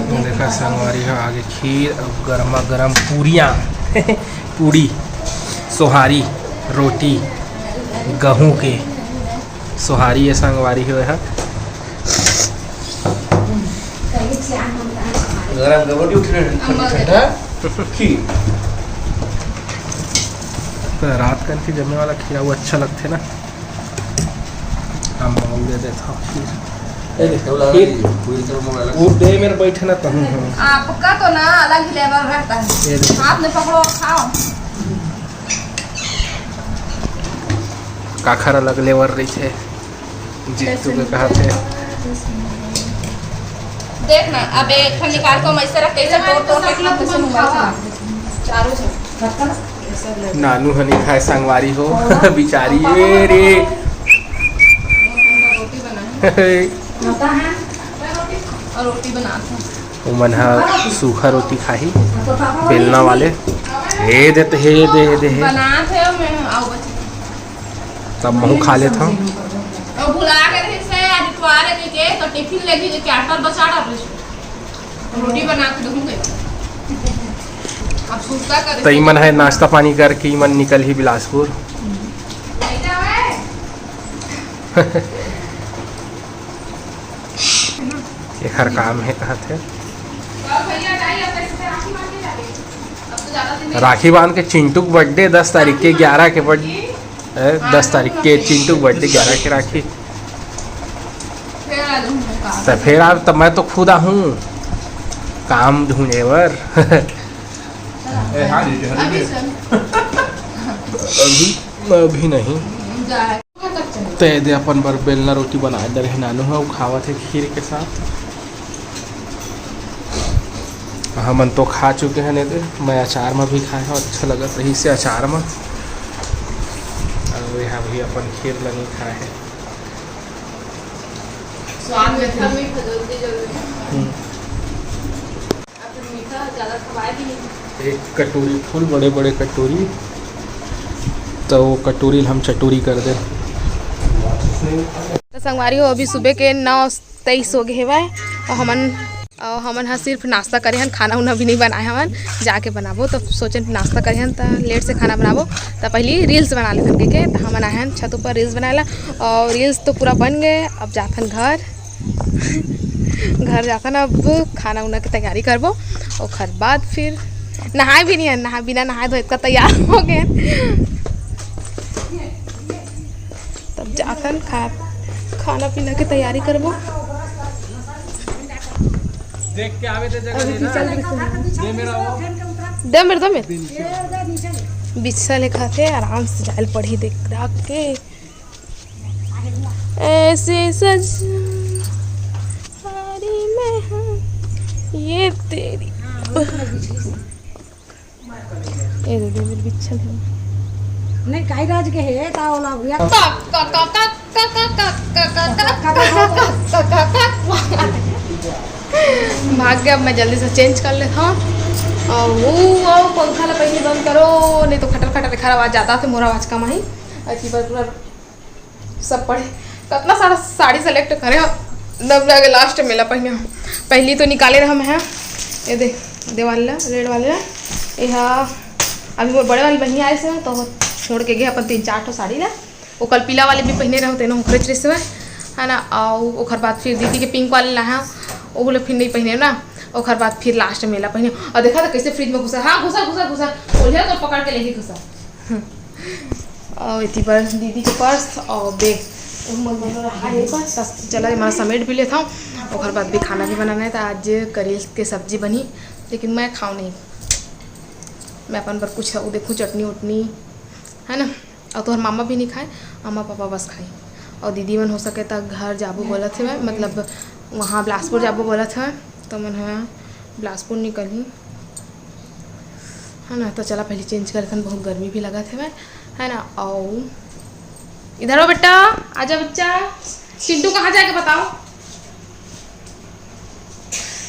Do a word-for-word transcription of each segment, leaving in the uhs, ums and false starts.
देखा संगवारी हो, आगे खीर, अब गरमा गरम पूरियाँ पूड़ी, सोहारी, रोटी, गहूँ के सोहारी है संगवारी हो। यहाँ गरम गरम रोटी उठने ठंडा खीर। तो रात कन के जमे वाला खीरा वो अच्छा लगथे ना। हम मांग दे देता हूँ खीर। ए देख, तो लगा खीर। दी, पूरी तरह मोबाइल। वो दे मेरे बैठे ना तहूँ हम। आपका तो ना अलग ही लेवल रहता है। ये देख। हाथ में पकड़ो, खाओ। काखर अलग लेवल रही थे। जीतू के कहा थे। देख ना, अब एक ठन निकाल के हम ऐसे रख, ऐसे तोड़ तोड़ के खा, कैसे मोबाइल चला। चारों से। नानू हनी खाए संगवारी हो। बिचारी, ए रे। रोटी बनाए। और रोटी बनाते हैं। उमन ह सूखा रोटी खाही, बेलना वाले। हे दे, हे दे, हे दे, हे। बनाते हो, मैं आओ बच्चे। तब महू खा लेत हूँ। और भुला के रहे से, आज इतवार है के, तो टिफिन ले लीजिए, क्या कर बचा रहा है। रोटी बना के दूंगे। अब सूखा कर त इमन है नाश्ता पानी करके इमन निकल ही बिलासपुर। नहीं जावे। एखर काम है कहत है। राखी बांध के चिंटू के बर्थडे दस तारीख के, ग्यारह के बर्थडे, ए, दस तारीख के चिंटू के बर्थडे, ग्यारह के राखी। तो फिर आप, तो मैं तो खुद आहूँ काम ढूंढे बर। अभी, अभी नहीं। ते दे अपन बर बेलना रोटी बनाए दे रहे नानू ह, अउ खावत हे खीर के साथ। हमन तो खा चुके हैं, नहीं तो मैं अचार में भी खाए हूँ, अच्छा लगत रही से अचार में। अउ यहाँ भी अपन खीर ल नहीं खाए हैं। स्वाद मीठा, मीठा जल्दी जल्दी। हम्म। एक कटोरी फुल, बड़े बड़े कटोरी, तो वो कटोरी ल हम चटोरी कर दे। तो संगवारी हो, अभी सुबह के नौ तेईस हो गए हेवय, और हमन, और हमन ह सिर्फ नाश्ता करे हन, खाना उना भी नहीं बनाए हवन, जाके बनाबो। तो सोचेन नाश्ता करे हन, त लेट से खाना बनाबो, त पहली रील्स बना लेथन कहिके। त हमन आए हन छत ऊपर रील्स बनाए ला, और रील्स तो पूरा बन गए। अब जाथन घर, घर जाथन, अब खाना उना के तैयारी करबो। ओखर बाद फिर नहाए भी नहीं है, नहा, बिना नहाए धोए इतना तैयार हो गए। तब जाथन खा, खाना पीना के तैयारी करबो। देख के आवे ते जगह अभी दे ना। दे मेरा वो। दे मेरे, दे मेरे। बिच्छा ले खाथे, आराम से जाए ल पड़ही देख राख के। ऐसे सज सारी मैं हूँ, ये तेरी। ए दे दे, मेरे बिच्छल है। नहीं, काई राज के है, ता वाला भैया। भाग गया, अब मैं जल्दी से चेंज कर लेता हूँ। और वो, वो पंखा ला पहले बंद करो, नहीं तो खटर खटर एखर आवाज जाता थे, मोर आवाज कम आई। ऐसी बार पूरा सब पढ़े, कतना सारा साड़ी सेलेक्ट करे हो, दब जाके लास्ट में ला पहिने हो। पहली तो निकाले रहा मैं, ये दे, दे वाले ला, रेड वाले ला, ये हा, अभी मोर बड़े वाली बहिनी आए से, तो छोड़ के गए अपन तीन चार ठो साड़ी ला। वो कल पीला वाले भी पहिने रहो, तेनो ओकरे ड्रेस में, है ना। और ओकर बाद फिर दीदी के पिंक वाले ला है, वो बोले फिर नहीं पहिने ना। ओकर बाद फिर लास्ट में ला पहिने, और देखा तो कैसे फ्रिज में घुसा, हाँ, घुसा, घुसा, घुसा, बोलिया तो पकड़ के लेके घुसा। और इतनी बार दीदी के पर्स और बैग, वो मन बनो रहा है पर, तब चला, मैं समेट भी लेता हूँ। ओकर बाद भी खाना भी बनाना है, तो आज करेल के सब्जी बनी, लेकिन मैं खाऊँ नहीं, मैं अपन बर कुछ वो देखूँ, चटनी उटनी, है ना। और तोहर मामा भी नहीं खाए, मामा पापा बस खाए। और दीदी मन हो सके तो घर जाबो बोलत हवे, मतलब वहाँ बिलासपुर जाबो बोलत हवे, तो मन ह बिलासपुर निकलही, है ना। तो चला पहले चेंज करथन, बहुत गर्मी भी लगत हवे, है ना। और इधर आओ बेटा, आजा बच्चा, चिंटू कहाँ जाएगा बताओ।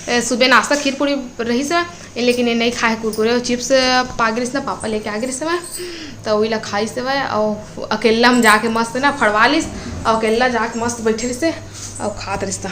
ए, सुबह नाश्ता खीर पूरी रहिस हे, लेकिन ये नहीं खाए कुरकुरे और चिप्स पा गिरिस ना, पापा लेके आ गिरिस हे, तो वही ला खाइस हे। और अकेला हम जाके मस्त ना फड़वा लिस, और अकेला जाके मस्त बैठे रहिस हे और खात रहिस हे।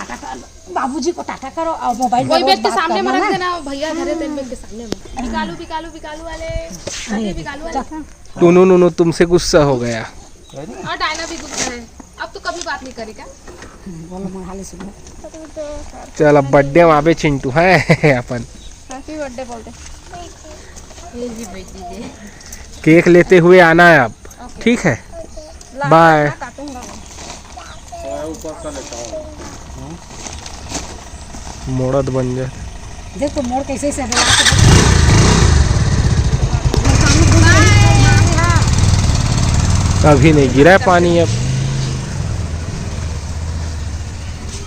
टाटा कर, बाबूजी को टाटा करो और मोबाइल में रोज बात करना ना। वही बैग के सामने में रख देना, भैया धरे तेन बैग के सामने में। बिकालू, बिकालू, बिकालू वाले, अरे, बिकालू वाले। टुनु नुनु तुमसे गुस्सा हो गया। और डायना भी गुस्सा है। अब तो कभी बात नहीं करेगा। चल, अब बर्थडे में आबे चिंटू है अपन। हैप्पी बर्थडे बोल दे। केक लेते हुए आना है आप, ठीक है? बाय। मोड़त बन जाए। देख तो मोड़ कैसे से अभी नहीं गिरा है पानी अब।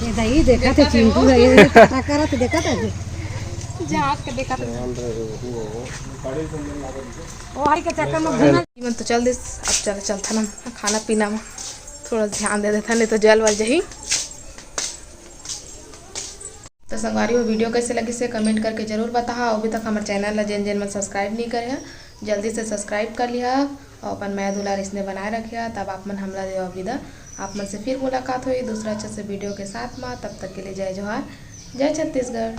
ये दही देखा थे चिंटू है, ये टाटा करा थे, देखा था। जहाज का देखा था। वो हरी के चक्कर में घूमना। मन तो चल दिस, अब चल चलथन हम खाना पीना में थोड़ा ध्यान दे देथन, नहीं तो जल वल जही। तो संगवारी हो, वीडियो कैसे लगिस हे कमेंट करके जरूर बताहा। अभी तक हमर चैनल ला जेन जेन मन सब्सक्राइब नहीं करे हैं, जल्दी से सब्सक्राइब कर लिहा और अपन मया दुलार इसने बनाए रखिहा। तब आप मन हमला देवा विदा। आप मन से फिर मुलाकात होही दूसरा अच्छा से वीडियो के साथ मा। तब तक के लिए जय जोहार, जय छत्तीसगढ़।